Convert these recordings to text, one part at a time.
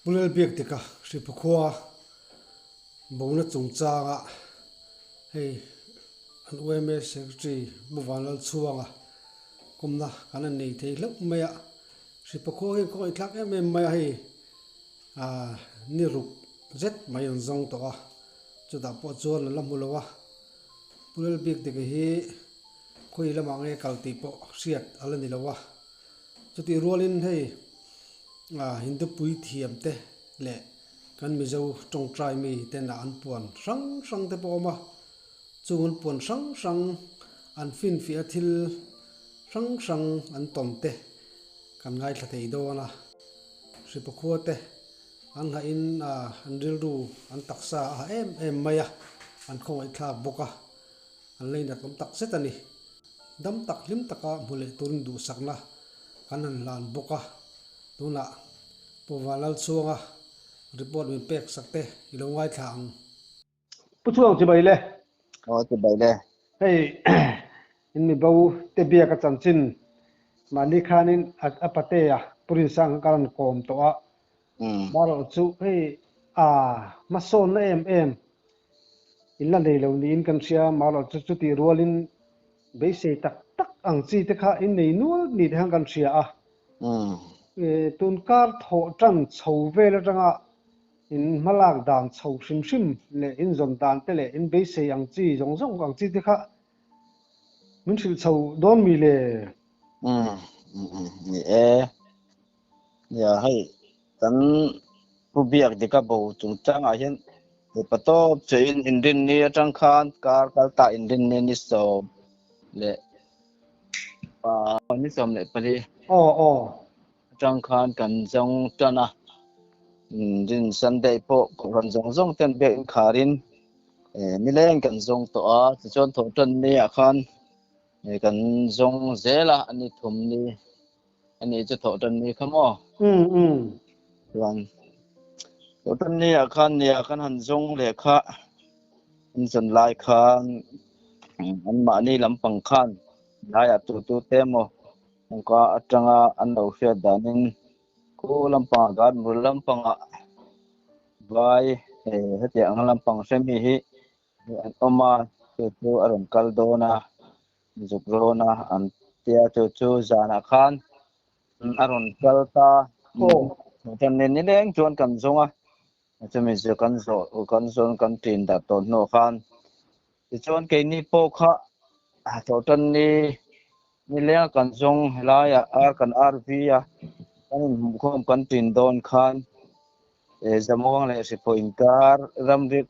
Pu Lalbiakdika Hriphakhua bona chungchanga hei an yma Secretary Pu Vanlalchhuanga kawmna kan han nei thei hlauh mai a, Hriphakhua hi kawngaihthlak em em mai a hei ah ni ruk zet mai an zawng tawh a, chutah pawh chuan an la hmu lo a, Pu Lalbiakdika hi khawi lamah nge kal tih pawh hriat a la ni lo a. Chutih rualin hei Hindu puithiam te leh kan Mizo tawngtai mi tena an puan hrang hrang te pawh a awm a, chung an puan hrang hrang an finfiah a thil hrang hrang an tawn te kan ngaithla thei dawn a. Hripakhua te an hlahin an rilru an taksa a ha em em mai a, an khawngaihthlak bawk a, an leinat awm tak zet a ni. Dam tak hlim taka hmu leh turin duhsakna kan han hlan bawk a, tunah Pu Vanlalchhuanga report min pek sak te i lo ngaithla ang. Pu Chuang chibai le. Aw chibai le. Hei in mi bo te biak a chanchin mahni khanin a patea Pu Rinsang kha ka rawn kawm tawh a, Marawh chu hei a hmasawnna em em in la nei lo niin kan hria, marawh chu chutih rualin beisei tak tak ang chi te kha in nei nual ni te khan kan hria a. Tun kar thawh tan chho vel atanga in hmalak dan chho hrim hrim leh in zawn dan te leh in beisei ang chi zawng zawng ang chi te kha min hrilh chho dawn mi le? Ni e. Nia hei kan Pu Biak Dika bo chungchangah hian mipa tawp che in inrinni atang khan kar kal ta inrinni ni sawm leh pa ni sawm leh pali Aw aw. Atang khan kan zawng tan a, rin Sunday pawh kohhran zawng zawng ten biak inkharin nileng kan zawng tawh a, tichuan thawhtan ni ah khan kan zawng zel a, a ni thum ni Ani chu thawh tan ni kha maw? Um um. Chuan thawh tan ni ah khan nia kan han zawng leh kha an zawn lai khan an mahni lampang khan laiah tu tu te emaw kawngka atanga an lo hriat danin khu lampangah Garmur lampangah vai hetiang ang lampang hre mi hi an awm a, chu chu a rawn kal dawn a. Zuk rawn a an tia chu chu zanah khan a rawn kal ta. Chuan ni nileng chuan kan zawng a, chumi chu kan zawh kan zawn kan ṭin darh tawh hnuah khan tichuan keini pawh kha thawhṭan ni nilenga kan zawng helaiah ar kan RV a kan inhmuhkhawm kan ṭin dawn khan Zamuang leh Hriphaw inkar ramri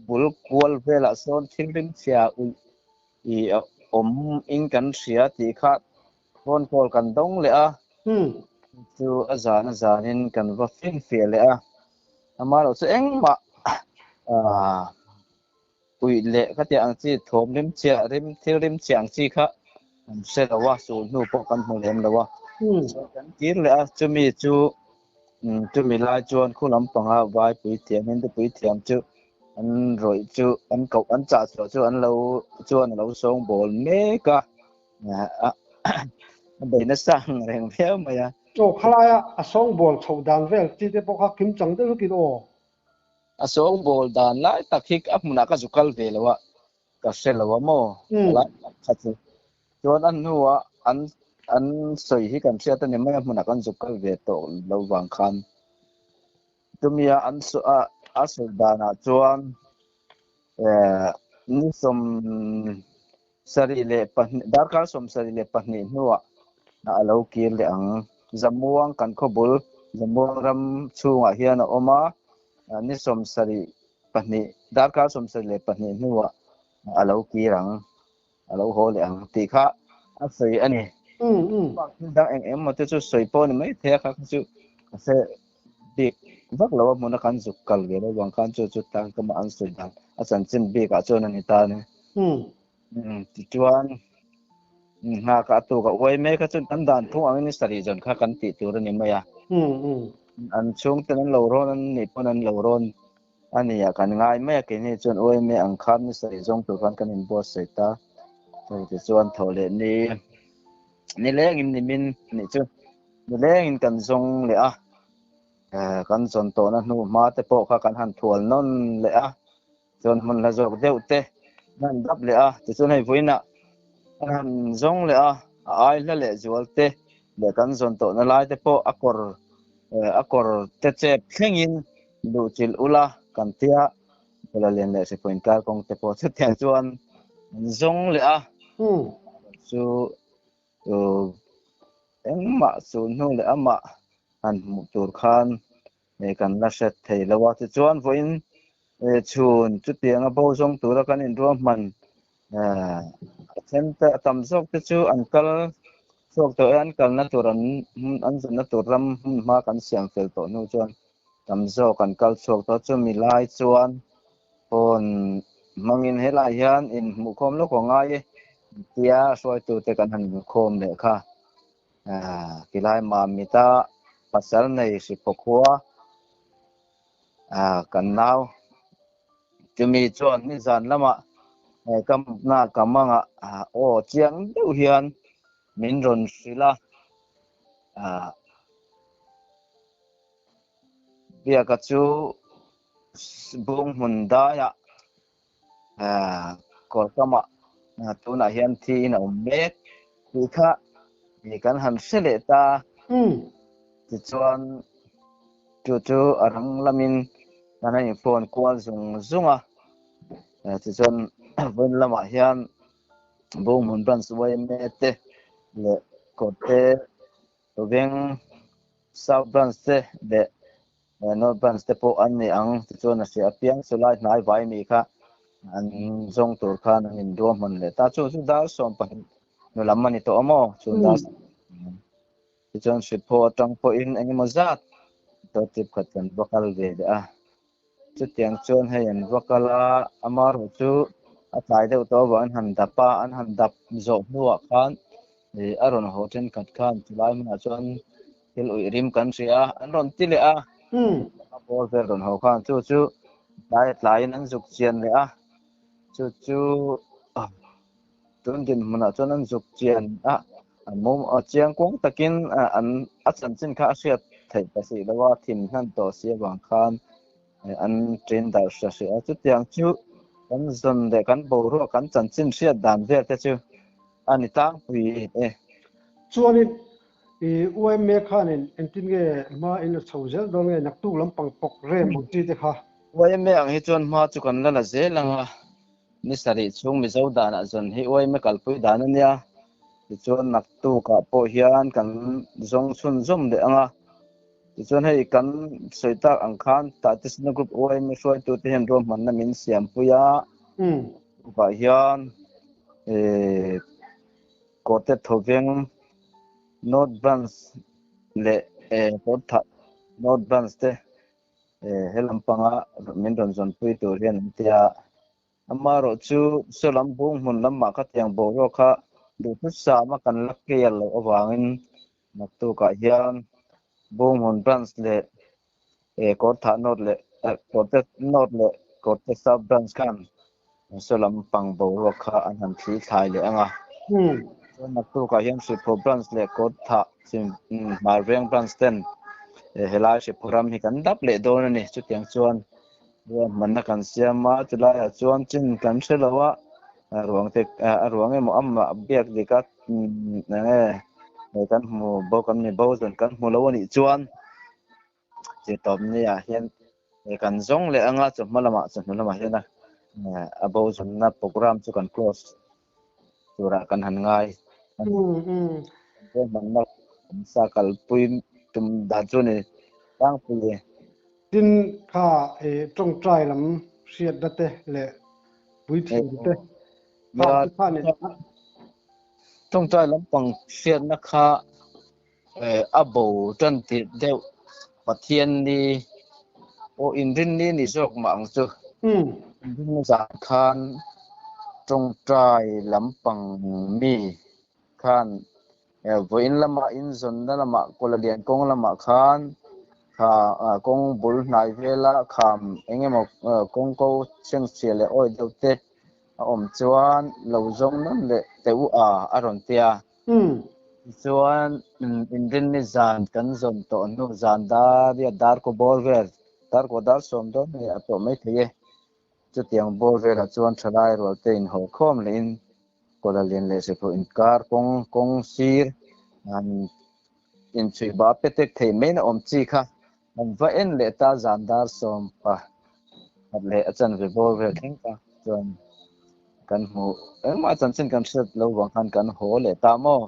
bul kual velah sawn thil rimchhia uih I awm in kan hria tih kha phone call kan dawng leh a, chu a zan a zanin kan va finfiah leh a, amaherawh chu engmah uih leh khatiang ang chi thawm rim chiah rim thil rim chiah ang chi kha kan hre lo a, sul hnu pawh kan hmu lem lo a, chuan kan kir leh a, chumi chu chumi lai chuan khu lampanga vai puithiam Hindu puithiam chu An rawih chu an koh an chah chhuah chu an lo chuan a lo sawng bawl mek a, a bei nasa ang reng viau mai a. Aw khalaia a sawng bawl chhoh dan vel chi te pawh kha kim chang deuh hlawkin aw. A sawng bawl dan lai tak hi a hmunah ka zu kal ve lo a, ka hre lo a maw lai tak kha chu. Chuan a hnuah an an sawi hi kan hriat a ni mai a hmunah kan zu kal ve tawh lo vang khan. Chumia an a sawi danah chuan ni 72 darkar 72 hnuah a lo kir leh ang. Zamuang kan khawbul Zamuang ram chhungah hian a awm a, ni 72 darkar 72 hnuah a lo kir ang. a lo haw leh ang tih kha a sawi a ni. Thil dang eng eng emaw te chu sawi pawh a ni mai thei a, kha kha chu ka hre bik vak lo a, hmuna khan zuk kal ve lo vang khan chu chu tan ka mah an sawi dan a chanchin bikah chuan a ni ta a ni. Tichuan nghak a tuk a uai mek a chuan kan dan phung angin ni sarih zawn kha kan tih tur a ni mai a. An chhungten an lo rawn an nih pawn an lo rawn A ni a, kan ngai mai a, keini chuan OMA ang khan ni sarih zawng tur khan kan inbuatsaih ta. Hei te chuan thaw leh ni, nilengin nimin nih chu, nilengin kan zawng leh a. Kan zawn tawhna hnu hma te pawh kha kan han thual nawn leh a, chuan hmun hla zawk deuh te an han dap leh a, tichuan hei vawiinah an han zawng leh a, a ai hla leh zual te leh kan zawn tawhna lai te pawh a kawr a kawr te chep thlengin duh chilh ula kan tia Bawla lian leh Hripui inkar kawng te pawh chutiang chuan an zawng leh a, chu Engmah chu hnu leh amah han hmuh tur khan kan la hre thei lo a. Tichuan vawiin chhun chutianga bo zawng tura kan inruahman a then te a tam zawk te chu an kal chhuak tawh e, an kalna tur an an zunna tur ram hmun hma kan siam fel tawh hnu chuan tam zawk an kal chhuak tawh a. Chumi lai chuan Phone hmangin helaiah hian inhmuhkhawm lawk a ngai e tia hruaitute kan han inkhawm leh kha. Tilai Mamita pasal nei Hriphaw khua kan nau chumi chuan nizan lamah ka mutna ka mangah aw chiang deuh hian min rawn hrilh a. Biaka chu bung hmun daiah kawr kamah tunah hian thiin a awm mek tih kha kan han hre leh ta. Tichuan chu chu a rang lamin kan han inphone kual zung zung a. Tichuan vawiin lamah hian bung hmun branch yma te leh kawrte veng South Branch te leh North Branch te pawh an ni ang. Tichuan a hria apiang chu lai hnai vai mi kha an zawng tur khan an inruahman leh ta. Chu chu dar 20 hnu lam a ni tawh a maw? Chu dar tichuan Hriphaw atang pawhin eng emaw zat motor trip khat kan va kal ve leh a. Chutiang chuan hei an va kal a, amaherawh chu a tlai deuh tawh avangin an han dap a, an han dap zawh hnuah khan ih a rawn haw thenkhat khan chulai hmunah chuan thil uih rim kan hria a, an rawn ti leh a, a bawr vel rawn haw khan chu chu tlai tlaiin an zuk chian leh a, chu chu tun dinhmunah chuan an zuk chian a, an mum a chiang kuang takin an a chanchin kha a hriat theih ta si lo a, thim hnan tawh si avang khan an ṭin darh hria hria a. Chutiang chu kan zawn leh kan boruak kan chanchin hriat dan vel te chu a ni tlangpui e. Chuanin i UMA khanin engtin nge hma in la chho zel dawn nge naktuk lampang pawk rem ang chi te kha? UMA ang hi chuan hma chu kan la la zel ang a. Ni sarih chhung Mizo danah zawn hi uaime kalpui dan a nia. Tichuan naktukah pawh hian kan zawng chhunzawm leh ang a. Tichuan hei kan sawi tak ang khan Tatisna Group uaime hruaitute hian ruahmanna min siampui a. Tukah hian Kawte Thawveng North Branch leh Kawtthah North Branch te He lampanga min rawn zawnpui tur hian an ti a, amaherawh chu saw lam bung hmun lamah kha tiang boruak kha duhthusam a kan la clear loh avangin naktukah hian bung hmun branch leh Kawrthah North leh Kawrte North leh Kawrte South branch khan saw lampang boruak kha an han thli thlai leh ang a. Chuan naktukah hian Hriphaw branch leh Kawrthah Hmarveng branch ten Helai Hriphaw ram hi kan dap leh dawn a ni. Chutiang chuan ruahmanna kan siam a, chulaiah chuan chin kan hre lo a, ruang te a ruang emaw amah biak dik a enge kan hmu bo kan mi bo zawn kan hmu lo a nih chuan Zirtawp ni ah hian kan zawng leh anga chawhma lamah chawhnu lamah hian a bo zawnna program chu kan close turah kan han ngai. Ruahmanna sa kalpui tum dan chu ni tlangpui. Tin, kha tawngtai lam hriatna te leh puithiam te kha kha ni. Tawngtai lampang hriatna kha A bo tan tirh deuh Pathian ni pawh inrinni ni zawk mah ang chu. Inrinni zan khan tawngtai lampang mi khan vawiin lamah inzawnna lamah Kawlalian kawng lamah khan kha kawng bul hnai vela kham eng emaw kawng ko chhengchhia leh awi deuh te a awm chuan lo zawng nawn leh teh u a a rawn ti a. Tichuan inrinni zan kan zawn tawh hnu zan dar riat dar kaw bawr vel, dar kaw dar sawm dawn hei a tawh mai thei e. Chutiang bawr velah chuan thalai rual te inhaw khawm lehin kawla lian leh hrepawh inkar kawng kawng sir han inchhuih ba petek thei mai na awm chi kha an va en leh ta zan dar sawm pa khat leh a chanve bawr vel thleng ta chuan kan hmu engmah chanchin kan hriat lo vang khan kan haw leh ta maw?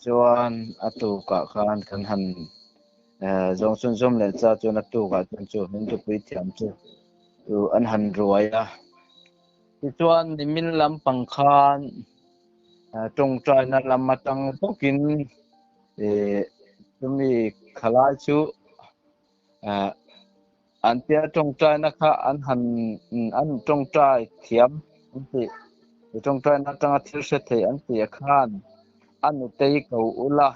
Chuan a tukah khan kan han zawng chhun zawm leh cha chuan a tukah chuan chu Hindupui thiam chu an han ruai a. Tichuan nimin lampang khan tawngtaina lam atang bawkin chumi khalai chu an tia tawngtaina kha an han an tawngtai thiam an tih tawngtaina atanga thil hre thei an tih khan a nutei ko ula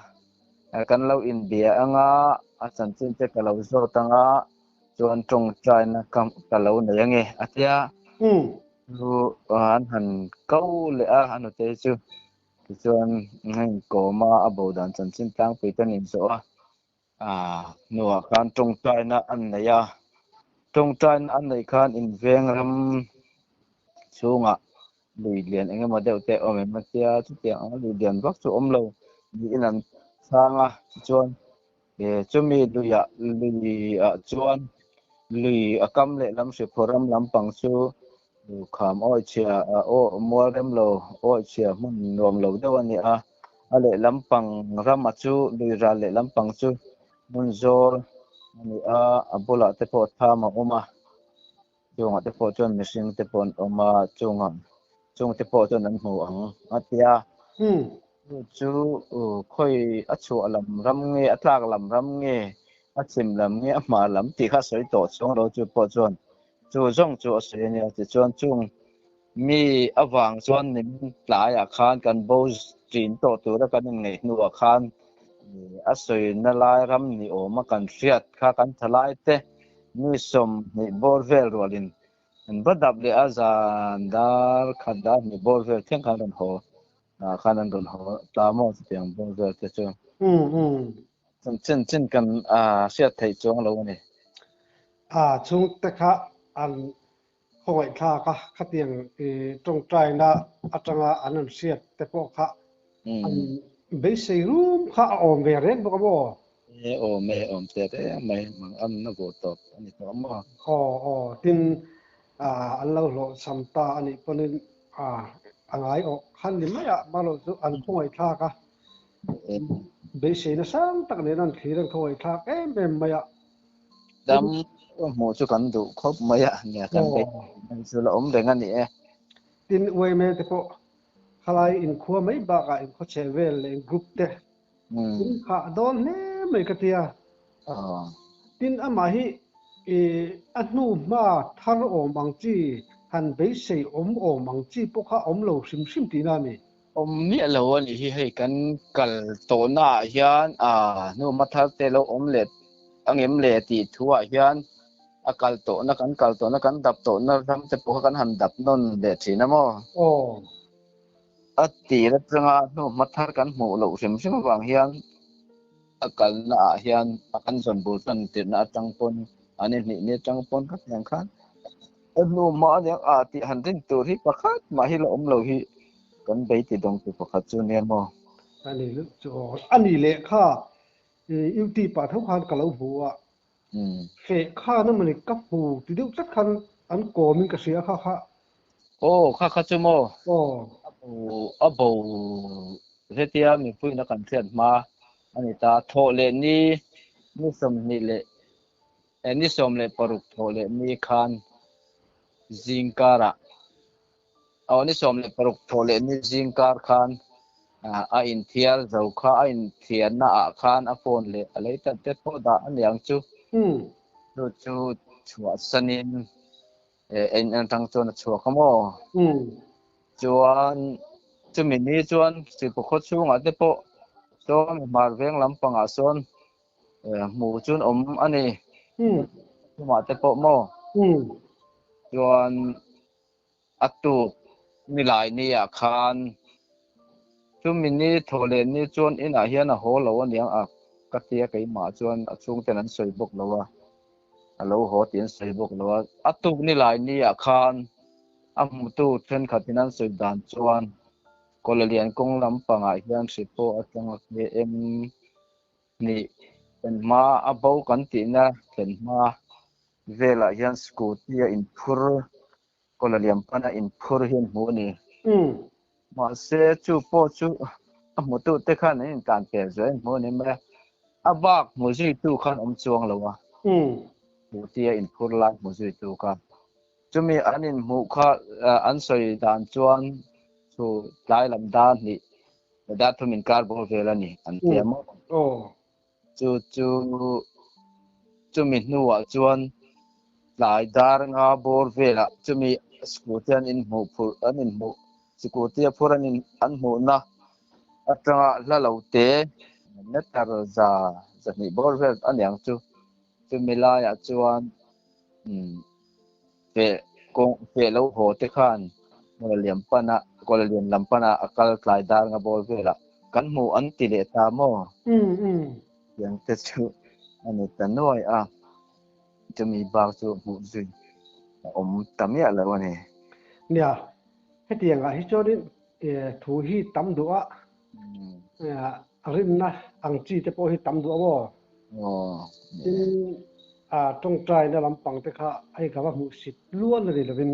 kan lo inbia anga a chanchin te ka lo zawt anga chuan tawngtaina ka ka lo nei ange a tia chu an han ko leh a a nutei chu tichuan a inkawm a a bo dan chanchin tlangpui te an inzawh a. Hnuah khan tawngtaina an nei a, tawngtaina an neih khan inveng ram chhungah lui lian eng emaw deuh te awm em a tia chutiang anga lui lian vak chu awm lo niin an chhang a, tichuan chumi luiah luiah chuan lui a kam leh lam hriphaw ram lampang chu kham awi chhia aw mual rem lo awi chhia hmun nuam lo deuh a ni a. A lehlam pang rama chu lui ral lehlam pang chu hmun zawl a ni a, a bulah te pawh tham a awm a, chungah te pawh chuan mihring te pawh an awm a, chungah chung te pawh chuan an hmu ang a ti a. Chu chu khawi a chhuah lam ram nge a tlak lam ram nge a chhim lam nge a hmar lam tih kha sawi tawh chuang lo chu pawh chuan chu zawng chu a sawi a nia tichuan chung Mi avang chuan nimin tlaiah khan kan bo ṭin tawh tura kan inngeih hnuah khan a sawina lai ram ni awma kan hriat kha kan thalai te mi 20 bawr vel rualin an va dap leh a, zan dar khat dar hnih bawr vel thleng khan rawn haw khan an rawn haw ta maw chutiang bawr vel te chu chin chin kan hriat theih chuang lo a ni. A chhungte kha an Khawngaihthlak a, khatiang tawngtaina atanga an an hriat te pawh kha an beisei rum kha a awm ve reng bawk a maw? E awm e, awm teh reng mai, mang an na vawh tawp a ni tawh a maw? Aw aw, tin an lo hlawhchham ta a nih pawhin a ngai awh khan ni mai a, mahlo chu an khawngaihthlak a, beiseina sang tak nen an thlir an khawngaihthlak em em mai a. Dam hmuh chu kan duh khawp mai a, nia kan bei chu la awm reng a ni e. Tin UMA te pawh khalai inkhua mai bakah inkhaw chhe vel leh group te in khah dawn hle mai ka tia. Tin amah hi a hnu hma thar awm ang chi han beisei awm awm ang chi pawh kha awm lo hrim hrim tihna a ni. Awm miah lo a nih hi hei kan kal tawhna ah hian hnu hma thar te lo awm leh angem le tih thu ah hian a kal tawhna kan kal tawhna kan dap tawhna ram te pawh kha kan han dap nawn leh thin a maw? Aw. A tir atanga hnu hma thar kan hmuh loh hrim hrim avang hian a kalna ah hian a kan zawn bul tan tirhna atang pawn an inhnih ni atang pawn ka tiang khan a hnu hma aniang ah tih han rin tur hi pakhat mah hi la awm lo hi kan bei ti dawng tu pakhat chu nia maw? A ni luh chu aw. A ni leh kha YouTube ah tho khan ka lo hmu a. Feh khan a mawni ka hmu ti deuh tlat khan an kawm in ka hria kha kha. Aw kha kha chu maw? Aw. A bo a bo hetia mipuiin a kan hriat hma a ni ta. Thawh leh ni ni 20 leh ni 16 thawh leh ni khan zingkarah Aw ni 16 thawh leh ni zingkar khan a inthiar zo kha a inthiarna ah khan a phone leh a lei tat te pawh dah a niang chu. Chu chu chhuahsanin en atang chuan a chhuak a maw? Chuan chumi ni chuan Siphaw khaw chhungah te pawh sawn hmar veng lampangah sawn hmu chuan awm a ni. Chumah te pawh maw? Chuan A tuk nilai ni ah khan Chumi ni thawh leh ni chuan inah hian a haw lo aniang a ka tia keimah chuan a chhungten an sawi bawk lo a, a lo haw tih an sawi bawk lo a. A tuk ni lai ni ah khan a hmutu thenkhatin an sawi dan chuan Kawlalian kawng lampangah hian hri pawh atanga KM hnih thlen hma a bo kan tihna thlen hma velah hian scooty a inphur Kawlalian pana inphur hi an hmu a ni. Mahse chu pawh chu a hmutute khan an intlan pel zuai an hmu a ni mai a, a bak hmu zuitu khan awm chuang lo a, scooty a inphur lai hmu zuitu kha. Chumi an inhmuh kha an sawi dan chuan chu tlai lam dar hnih leh dar thum inkar bawr vel a ni an ti a maw? Chu chu chumi hnuah chuan tlai dar nga bawr velah chumi scooty an inhmuh phurh an inhmuh scooty a phur an in an hmuhna atanga hla lo te meter za zahnih bawr vel a niang chu chumi laiah chuan umm feh kawng feh lo haw te khan Kawlalian pana Kawlalian lam pana a kal tlai dar nga bawr velah kan hmu an ti leh ta maw? Tiang te chu a ni ta nuai a, chumi bak chu hmuh zui a awm ta miah lo a ni. Nia, hetiangah hi chuanin thu hi tam duh a, rinna ang chi te pawh hi tam duh a maw? Tin, tawngtaina lampang te kha hei ka va hmuh sit luan a ni lovin,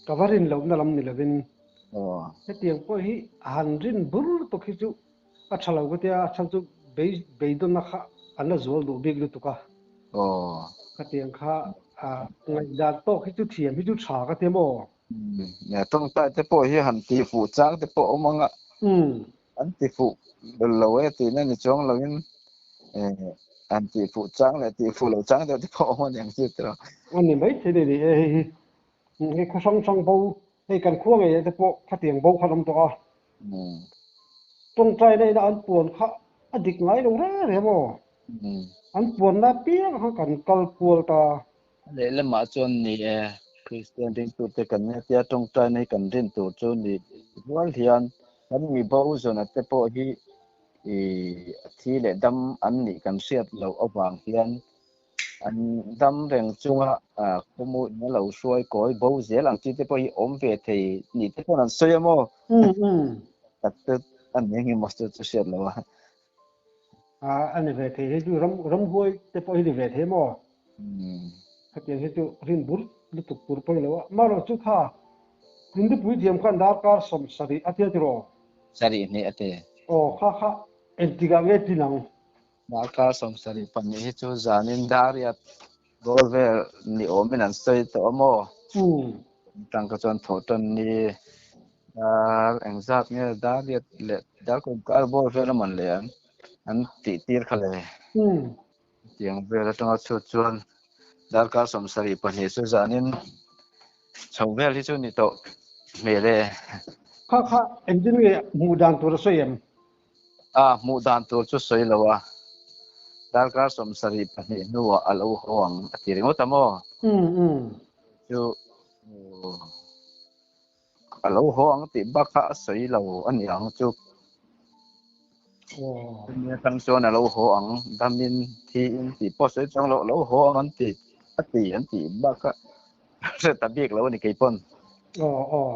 ka va rin lohna lam ni lovin, hetiang pawh hi han rin bur tuk hi chu a tha lo ka tia, a chhan chu beidawnna kha an la zual duh bik lutuk a. Khatiang kha ngaihdan tawk hi chu thiam hi chu tha ka tia maw? Tawngtai te pawh hi han tihfuh chang te pawh awm ang a. An tifuh lo e tihna ni chuang loin an tihfuh chang leh tihfuh loh chang deuh te pawh awm a ni ang chu tiraw. A ni maithei a ni e hei hi. Hei khaw hrang hrang bo, hei kan khua ngei ah te pawh khatiang bo khan awm tawh a. Tawngtaina ina an puan kha a dik ngai lo reng reng aw. An puanna apiang kha kan kal kual ta. A lehlamah chuan ni e, Kristian ringtute kan nia tia tawngtaina hi kan rin tur chu ni rual hian kan mi bo zawna te pawh hi a thi leh dam an nih kan hriat loh avang hian an dam reng chunga khawmuin a lo hruai kawi bo zel ang chi te pawh hi awm ve thei nih te pawh an sawi a maw? Tak te a ni engemaw chu chu hriat loh a. A ni ve thei hei chu ram ramhuai te pawh hi ni ve thei maw? Khatiang hi chu rin bur lutuk tur pawh i lo a. Marawh chu kha Hindupui thiam khan darkar 70 a tia tiraw? Sarih hnih a ti. Aw kha kha engtikah nge tin ang? Darkar 72 hi chu zanin dariat bawr vel ni awmin an sawi tawh a maw? Tangka chuan thawh tan ni dar engzat nge dariat leh dar kum kar bawr vel a man leh ang an tih tir kha le. Tiang vel atanga chhut chuan darkar 72 chu zanin chho vel hi chu ni tawh hmel e. Kha kha engtin nge hmuh dan tur a sawi em? A hmuh dan tur chu sawi lo a, darkar 72 hnuah a lo haw ang a ti ringawt a maw? Chu a lo haw ang tih bak kha a sawi lo a ni ang chu. Chumi atang chuan a lo haw ang, damin, thiin tih pawh sawi chuang lo, a lo haw ang an ti, a ti an tih bak kha hre ta bik lo a ni keipawn. Aw aw.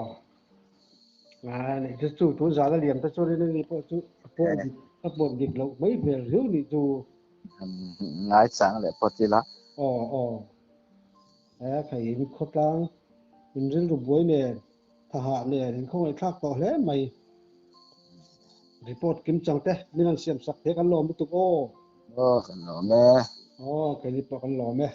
Ngai ni chu chu tun zan a liam te chuan in ani pawh chu a pawh dik a pawh dik loh mai hmel riau nih chu. Ngai chang leh pawt ila. Aw aw. He khai in khawtlang in rilru buai nen thahah nen in khawngaihthlak tawh hle mai. Report kim chang te min han siam sak thei kan lawm lutuk aw. Aw kan lawm e. Aw keini pawh kan lawm e.